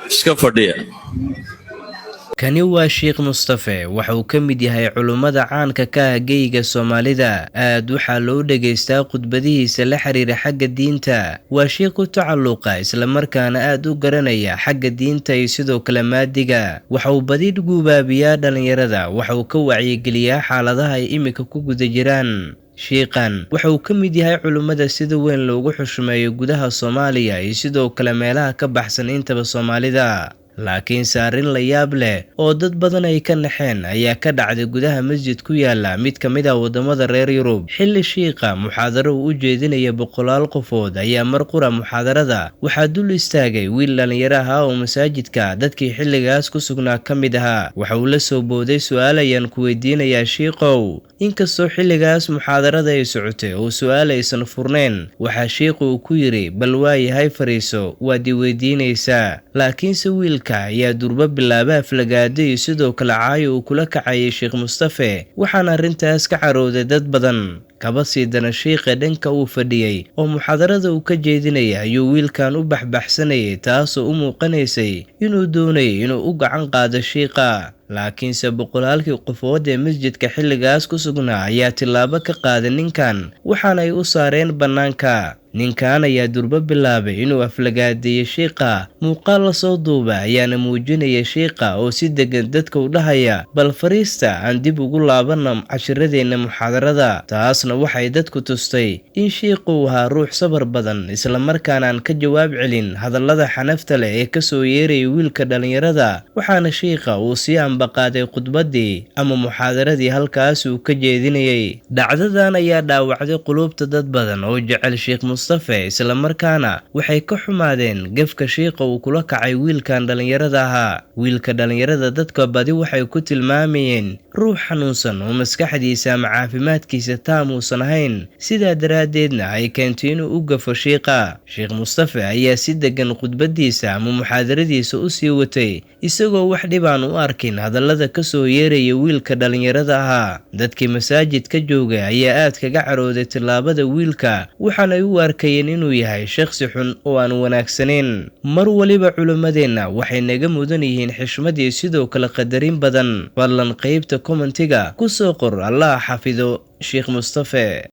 Iska fadhiya. Kani waa Sheekh Mustafe. Waxa uu ka mid yahay culummada caanka ka ah geyga Soomaalida. Aad waxaa loo dhegaystaa khudbadihiisa la xiriira xagga diinta. Waa sheekh ku tacalluqa islamarkaana aad u garanaya xagga diinta iyo sidoo kale maadiga. Waxa uu badi guubaabiyaa dhallinyarada, waxa uu ka wacyigeliyaa xaaladaha ay iminka ku guda jiraan. Shiikhan waxa uu ka mid yahay culimmada sida weyn loogu xushmeeyo gudaha Soomaaliya iyo sidoo kale meelaha ka baxsan intaba Soomaalida. Laakiinse arrin la yaab leh oo dad badan ay ka naxeen ayaa ka dhacday gudaha masjid ku yaala mid ka mid ah waddamada reer Yurub. Xilli shiikha muxaadaro uu u jeedinaya boqolaal qofood ayaa mar qura muxaadarada waxaa dul istaagay wiil dhallinyaro ahaa oo masaajidka dadkii xilligaas ku sugnaa ka mid ahaa. Waxa uu la soo booday su-aal ayaan ku weydiinayaa shiikow. Inkastoo xilligaas muxaadarada ay socotay oo su-aal aysan furnayn, waxaa shiikhu uu ku yidhi, bal waayahay, fariiso, waad i weydiinaysaa. Laakiinse wiilka ayaa durbo bilaaba aflagaado iyo sidoo kale caayo uu kula kacayay Sheekh Mustafe, waxaana arrintaas ka carooday dad badan. Kaba sii dana, shiikha dhanka uu fadhiyey oo muxaadarada uu ka jeedinaya ayuu wiilkan u baxbaxsanayay, taasoo u muuqanaysay inuu doonayay inuu u gacan qaado shiikha. Laakiinse boqolaalkii qofood ee masjidka xilligaas ku sugnaa ayaa tillaabo ka qaaday ninkan, waxaana ay u saareen bannaanka. Ninkan ayaa durbo bilaabay inuu aflagaadeeyey shiikha. Muuqaal lasoo duuba ayaana muujinaya shiikha oo si deggan dadka u dhahaya, bal fariista, aan dib ugu laabanna cashiradeenna muxaadarada. Taasna waxay dadku tustay in shiikhu ahaa ruux sabar badan, islamarkaana aan ka jawaab celin hadallada xanafta leh ee kasoo yeeraya wiilka dhallinyarada. Waxaana shiikha uu sii ambaqaaday khudbaddii ama muxaadaradii halkaas uu ka jeedinayay. Dhacdadan ayaa dhaawacday quluubta dad badan oo jecel Sheekh Mustafe, islamarkaana waxay ka xumaadeen gefka shiikha uu kula kacay wiilkan dhallinyarada ahaa. Wiilka dhallinyarada dadka badi waxay ku tilmaamayeen ruux xanuunsan oo maskaxdiisa ama caafimaadkiisa taam uusan ahayn, sidaa daraaddeedna ay keentay inuu u gafo shiikha. Sheekh Mustafe ayaa si deggan khudbadiisa ama muxaadaradiisa u sii watay, isagoo wax dhibaan u arkin hadallada kasoo yeeraya wiilka dhallinyarada ahaa. Dadkii masaajidka joogay ayaa aad kaga carooday tillaabada wiilka, waxaanay u arkayeen inuu yahay shakhsi xun oo aan wanaagsanayn. Mar waliba culimmadeenna waxay naga mudan yihiin xishmad iyo sidoo kale qadarin badan. Fadlan qaybta commentiga ku soo qor, Allah xafido Sheekh Mustafe.